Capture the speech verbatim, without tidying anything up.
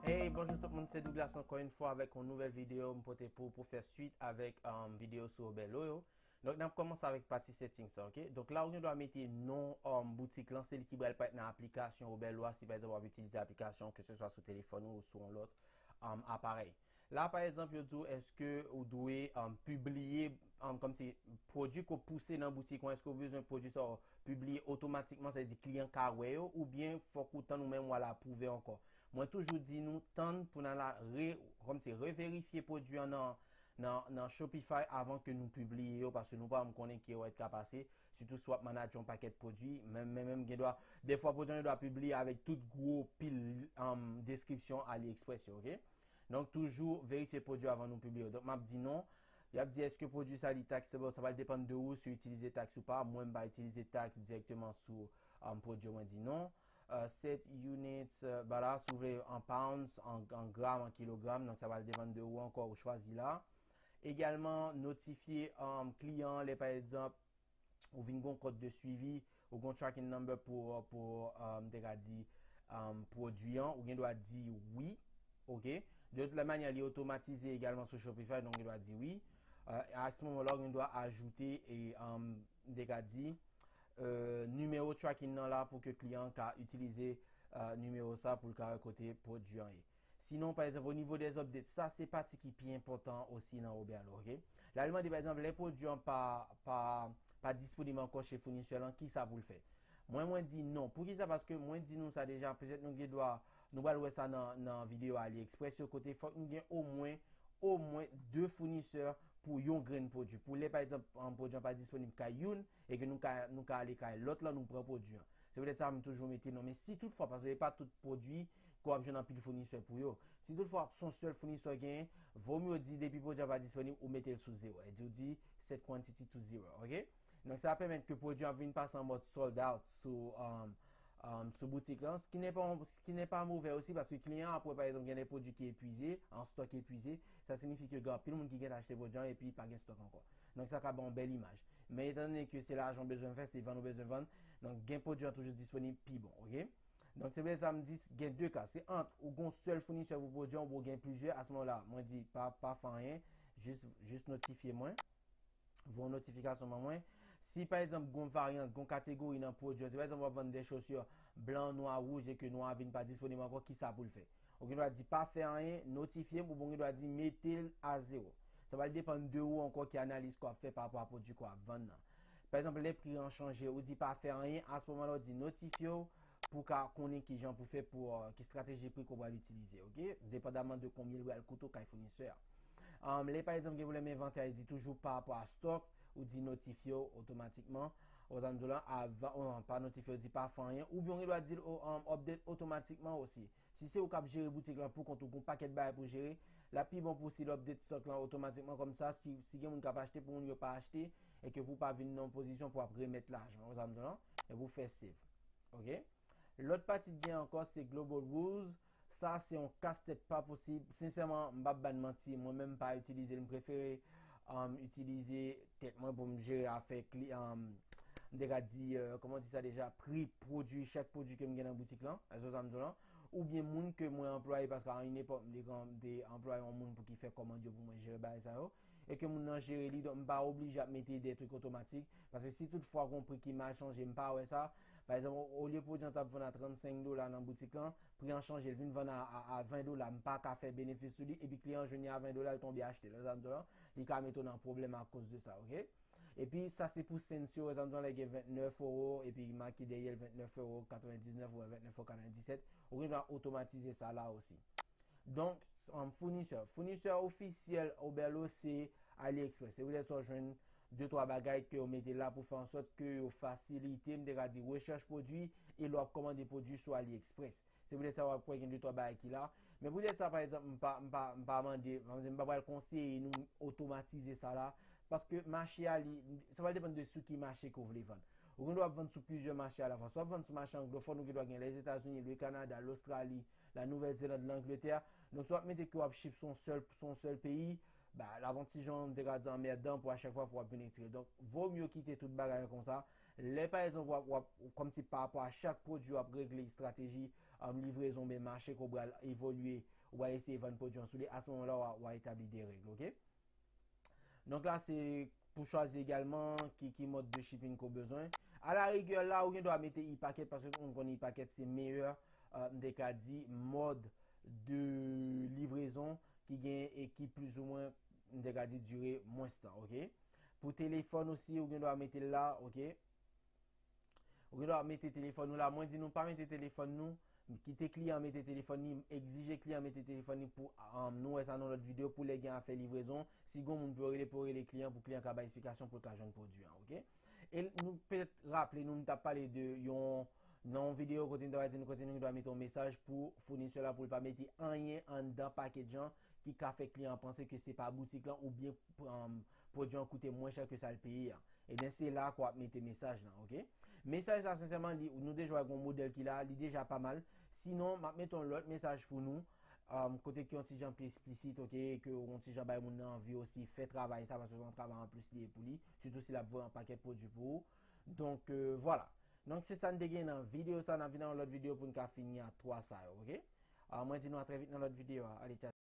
Hey, bonjou tout moun, se Douglas ankò yon fwa avèk yon nouvèl videyo m pote pou pou fè swit avèk um, videyo sou Oberlo yo. Donk n ap kòmanse avèk pati settings sa, ok? Donk la ou gen dwa mete non um, boutik lan, se li ki pral parèt nan aplikasyon Oberlo a, si pa egzanp w ap itilize aplikasyon ke se swa sou telefòn ou sou yon lòt um, aparèy. La pa egzanp yo di w èske ou dwe um, pibliye um, kòmsi pwodui ke w pouse nan boutik ou, èske ou bezwen pwodui sa pibliye otomatikman, sa vle di kliyan ka wè yo, oubyen fòk ou tann ou menm w al apwouve ankò. Mwen toujou di nou tann pou n al re, kòmsi reverifye pwodui an nan, nan, nan Shopify avan ke nou pibliye yo, paske nou pa janm konnen ki erè k ka pase, sitou si w ap manadje yon pakèt pwodui, men men menm gen dwa, defwa pwodui an gen dwa pibliye avèk tout gwo pil um, deskripsyon AliExpress yo, ok? Donk toujou verifye pwodui avan nou pibliye yo. Donk m ap di non. Y ap di èske pwodui sa li taxable, sa va depann de ou si w itilize tax ou pa. Mwen m pa itilize tax dirèkteman sou um, pwodui, mwen di non. Uh, set units, uh, bala, si w vle an pounds, an, an gram, an kilogram, donk sa va depann de ou ankò, ou chwazi la. Egalman, notifye um, kliyan an lè pa egzanp ou vin gon kòd de swivi, ou gon tracking number pou, pou um, m te ka di um, pwodui an, ou gen dwa di wi, ok? De tout lè manyè, li otomatize egalman sou Shopify, donk ou gen dwa di wi. Uh, a se moman la, ou gen dwa ajoute e um, m te ka di uh, nimewo tracking nan la pou ke kliyan an ka itilize uh, nimewo sa pou l ka wè kote pwodui an ye. Sinon, pa egzanp, o nivo dè update, sa se pati ki pi enpòtan osi nan Oberlo, ok? La li mande, pa egzanp, lè pwodui an pa, pa, pa disponib ankò chez founisè lan, kisa pou l fè? Mwen, mwen di non. Poukisa? Paske mwen di nou sa deja, petèt nou gen dwa, nou pral wè sa nan, nan videyo AliExpress yo, kote fòk nou gen omwen, omwen de founisè pou yon grenn pwodui. Pou lè, pa egzanp, an pwodui an pa disponib kay youn, e ke nou ka, nou ka ale kay lòt lan, nou pran pwodui an. Se poutèt sa m toujou mete non. Men si toutfwa, paske e pa tout pwodui ke w ap jwenn anpil founisè pou yo. Si toutfwa se yon sèl founisè w genyen, vo mye w di depi pwodui an pa disponib, ou mete l sou zewo. E di w di set quantity to zero, ok? Donk sa pèmèt ke pwodui an vin pase an mòd sold out sou, um, um, sou boutik lan, ce qui n'est pas, ce qui n'est pas mauvais aussi, paske kliyan an ap wè, pa egzanp, gen de pwodui ki epuize, an stòk epuize, sa siyifi ke gen anpil moun ki gentan achte pwodui an epi pa gen stòk ankò. Donk sa ka ba yon bèl imaj. Men etandone ke se lajan w bezwen fè, se vann ou bezwen vann, donk gen pwodui an toujou disponib pi bon, ok? Donk se poutèt sa m di gen de ka. Se ant ou gon sèl founisè pou pwodui an, oubyen w gen plizyè, a se moman la, mwen di pa, pa fè anyen, jis, jis notifye mwen. Voye yon notifikasyon ban mwen. Si pa egzanp gon varyant, gon kategori nan pwodui an, si pa egzanp w ap vann de chaussures blan, nwa, wouj e ke nwa a vin pa disponib ankò, kisa pou l fè? Ou gen dwa di pa fè anyen, notifye m, oubyen ou gen dwa di mete l a zewo. Sa va depann de ou ankò ki analiz ke w ap fè pa rapò a pwodui ke w ap vann nan. Pa egzanp, lè pri an chanje, ou di pa fè anyen, a se moman la ou di notifye w pou w ka konnen kijan pou fè pou, uh, ki estrateji pri ke w pral itilize, ok? Depandaman de konbyen l pral koute w kay founisè a. Um, lè pa egzanp gen pwoblèm envantè, li di toujou pa rapò a stòk, ou di notifye w otomatikman. Ou sa m di w la, avan, oh, pa notifye w, di pa fè anyen, oubyen ou gen dwa di l, oh, um, update otomatikman osi. Si se ou k ap jere boutik lan pou kont ou, gon pakèt bagay pou jere, l ap pi bon pou si l update stòk lan otomatikman, kòmsa si, si gen moun k ap achte pou moun yo pa achte, e ke pou pa vin nan yon pozisyon pou ap remèt lajan, ou sa m di w la, e pou fè save. Ok? Lòt pati ki gen ankò se global rules. Sa se yon kastèt pa posib. Sensèman, m p ap ba n manti, mwen menm m pa itilize l, m prefere um, itilize tèt mwen pou m jere afè kli, um, m te ka di, euh, kòman di sa deja, pri pwodui, chak pwodui ke m gen nan boutik lan, èske w sa m di w lan, oubyen moun ke mwen anplwaye, paske a yon epòk m te, m te anplwaye yon moun pou ki fè kòmand yo pou mwen jere bagay sa yo, e ke moun nan jere li, donk m pa oblije ap mete de trik otomatik, paske si toutfwa gon pri ki mal chanje, m pa wè sa, pa egzanp, olye pwodui an t ap vann a trannsenk dola nan boutik lan, pri an chanje, l vin vann a, a, a ven dola, m pa ka fè benefis sou li, epi kliyan an jwenn li a ven dola, l tonbe achte l, w sa m di w lan, li ka mete w nan pwoblèm akoz de sa, ok? Epi sa se pou sens yo, egzanp, lè gen vennèf euro, epi make dèyè l vennèf euro katrevendiznèf oubyen vennèf euro katrevendiset, ou gen dwa otomatize sa la osi. Donk, um, founisè. Founisè ofisyèl Oberlo se AliExpress. Se poutèt sa w jwenn de twa bagay ke yo mete la pou fè an sòt ke yo fasilite, m te ka di, rechèch pwodui e lè w ap kòmande pwodui sou AliExpress. Se poutèt sa w ap kwè gen de twa bagay ki la. Men poutèt sa, pa egzanp, m pa, m pa, m pa mande, m pa pral konseye nou otomatize sa la, paske mache a, li, sa va depann de sou ki mache ke w vle vann. Ou gen dwa ap vann sou plizyè mache alafwa. Si w ap vann sou mache anglofòn, ou gen dwa gen Lèzetazini, le Kanada, Lostrali, la Nouvèl Zeland, Langletè. Donk, si w ap mete ke w ap ship sou yon sèl, sou yon sèl peyi, ba, l ap yon ti jan, m te ka di, anmèdan pou a chak fwa pou w ap vin retire. Donk, vo mye kite tout bagay konsa. Lè, pa egzanp, w ap, w ap, kòmsi pa rapò a chak pwodui, w ap regle estrateji, um, livrezon, oubyen mache ke w pral evolye, w al eseye vann pwodui an sou li, a se moman la w a, w a etabli de règ, oke? Donk la, se pou chwazi egalman ki, ki mòd de shipping ke w bezwen. A la rigè la, ou gen dwa mete e-packet, paske nou konn e-packet se meyè, euh, m te ka di, mòd de livrezon ki gen e ki plizoumwen, m te ka di, dire mwens tan, oke? Pou telefòn osi, ou gen dwa mete l la, oke? Ou gen dwa mete telefòn ou la. Mwen di nou pa mete telefòn nou. Kite kliyan mete telefòn li, egzije kliyan mete telefòn li pou, um, nou wè sa nan lòt videyo, pou lè gen afè livrezon. Si gon moun pou yo rele, pou yo rele kliyan, pou kliyan ka bay esplikasyon pou l ka jwenn pwodui an, oke? E nou petèt raple nou, m t ap pale de yon, nan yon videyo kote m t ap di nou kote nou dwa mete yon mesaj pou founisè la pou l pa mete anyen anndan package an ki ka fè kliyan an panse ke se pa boutik lan oubyen, um, pwodui an koute mwen chè ke sa l peye an. Ebyen, se la ke w ap mete mesaj lan, oke? Mesaj sa, sensèman, li, nou deja wè gon modèl ki la, li deja pa mal. Sinon, m ap mete yon lòt mesaj pou nou, um, kote ki yon ti jan pi eksplisit, oke, ke yon ti jan bay moun nan anvi osi fè travay sa, paske se yon travay anplis li ye pou li, sitou si l ap voye yon pakèt pwodui pou ou. Donk, euh, vwala. Donk, se sa n te gen nan videyo sa, n ap vin nan yon lòt videyo pou n ka fini a twa sa yo, oke? Ah, mwen di nou a trè vit nan lòt videyo a. Ale, tchao.